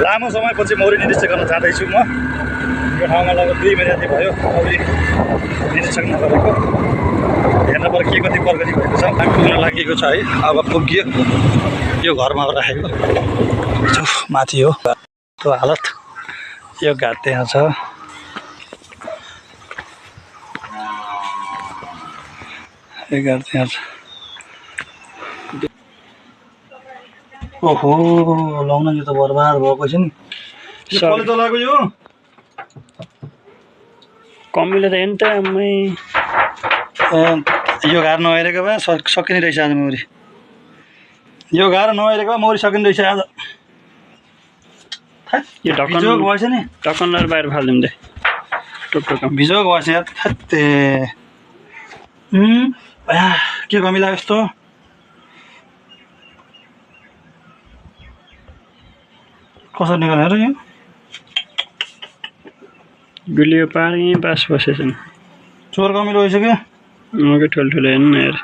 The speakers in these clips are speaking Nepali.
लामो समयपछि मौरी निरीक्षण गर्न जाँदैछु म। यो ठाउँमा लगभग 2 महिना जति भयो मौरी निरीक्षण नगरेको। हेर्न पर के कति प्रगति भएको छ। हामी पुग्न लागेको छ है। अब पुग्यो। यो घरमा राखेको माथि हो त्यो हालत। यो घाट त्यहाँ छ। यो घाट त्यहाँ छ। ओहो लाउन यो त बर्बाद भएको छ नि। यो कसले चलाएको यो? कमिलो त हेर्नु त आम्मै। यो घार नहेरेको भए सकिने रहेछ आज मौरी। यो घार नहेरेको भए मौरी सकिने रहेछ आज। यो ढक्कन भएछ नि। ढक्कनलाई बाहिर फालिदिउँ दे। टुकटुक भिजोक भएछ यार। थत्ते के कमिला यस्तो। कसरी निकाल्ने र यो? गुलियो पानी बास बसेछन्। चोर कमिलो रहेछ क्या। मकै ठुल्ठुलो हेर्नु न यार।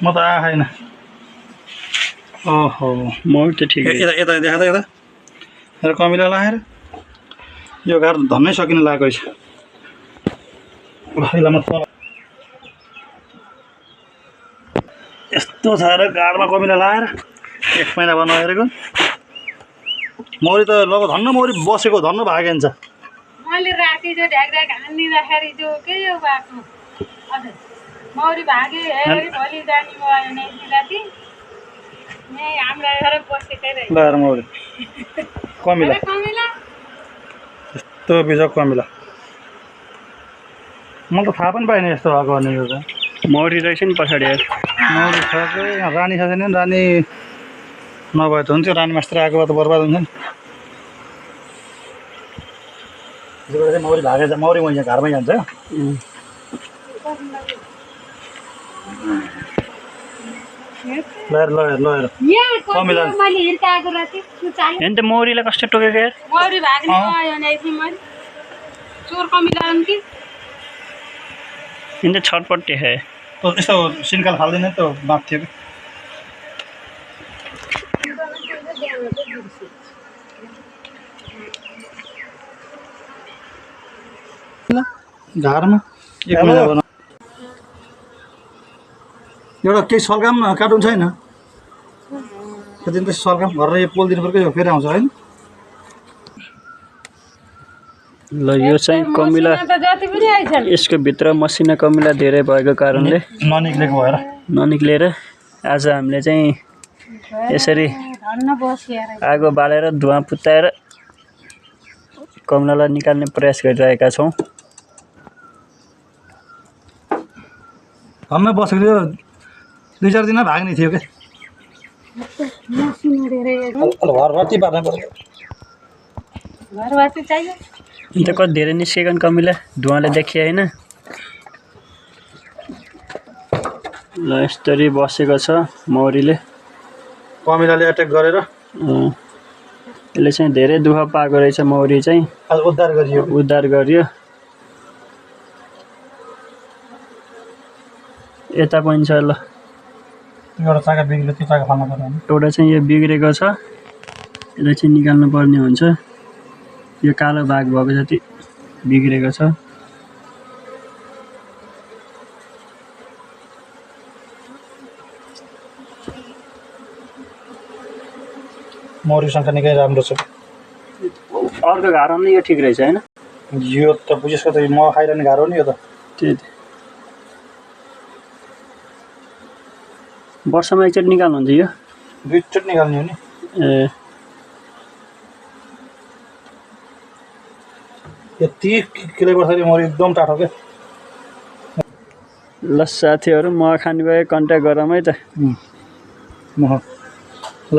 म त आएन। ओहो मौरी त ठिकै। यता यता देखा त यता। र कमिला लाएर यो घार धन्नै सकिन लागेको रहेछ। यस्तो छ र घारमा कमिला लाएर 1 महिना भयो नहेरेको। मौरी त लगभग धन्न मौरी बसेको धन्न भागिन्छ। मैले राति जो ढ्याक हान्दिँदाखेरि जो के यो भएको हजुर मौरी भागे हेरी भोलि जाने भयो नि राति यहाँ हाम्रो घर बसेकै रहेछ। लाएर मौरी कमिला कमिला यस्तो बिजोक कमिला। मलाई त थाहा पनि पाइनँ यस्तो भएको भन्ने यो त। मौरी रहेछ नि पछाडि यार। मौरी छ कि रानी छ छैन। रानी नभए त हुन्थ्यो। रानी मास्टर आएको भए त बर्बाद हुन्छ नि। मौरी भागेछ। मौरी म यहाँ घरमै जान्छ। लएर लएर लएर कमिला मैले हिर्काएको राति हेर्नु त मौरीलाई कस्तो टोकेको यार। मौरी भाग्ने आयो नि मैले चोर कमिला कि हेर्नु त छटपट्टि है। यस्तो सिन्काल फाल्दैन त बाँध्थ्यो कि। घरमा एउटा केही सल्काम कार्टुन छैन। त्यो दिन त सल्काम गरेर यो पोलिदिनु पर्यो। फेरि आउँछ होइन। ल यो चाहिँ कमिला। यसको भित्र मसिना कमिला धेरै भएको कारणले ननिक्लेको भएर ननिक्लेर आज हामीले चाहिँ यसरी आगो बालेर धुवा पुत्याएर कमिलालाई निकाल्ने प्रयास गरिरहेका छौँ। घरमै बसेको थियो। 2-4 दिनमा भाग्ने थियो क्या। घरभर्ती पार्नु पर्यो। घरवासी चाहियो अन्त कति धेरै निस्केको कमिला धुवाले देखिए होइन। ल यस्तरी बसेको छ मौरीले। कमिलाले एट्याक गरेर यसले चाहिँ धेरै दुःख पाएको रहेछ। मौरी चाहिँ आज उद्धार गरियो। यता पनि छ। ल एउटा चाका बिग्रियो। त्यो चाका फाल्नु पर्यो। एउटा चाहिँ यो बिग्रेको छ। यसलाई चाहिँ निकाल्नु पर्ने हुन्छ। यो कालो भाग भएको जति बिग्रेको छ। मौरी सङ्ख्या निकै राम्रो छ। अर्को घारो नि यो ठिक रहेछ होइन। यो त बुझेसको त म खाइरहने घारो नि यो त। त्यही त वर्षमा एकचोटि निकाल्नुहुन्छ यो? 2 चोटि निकाल्ने हो नि। यति किलो वर्षले मौरी एकदम टाढो क्या। ल साथीहरू म खाने भए कन्ट्याक्ट गरौँ है त। ल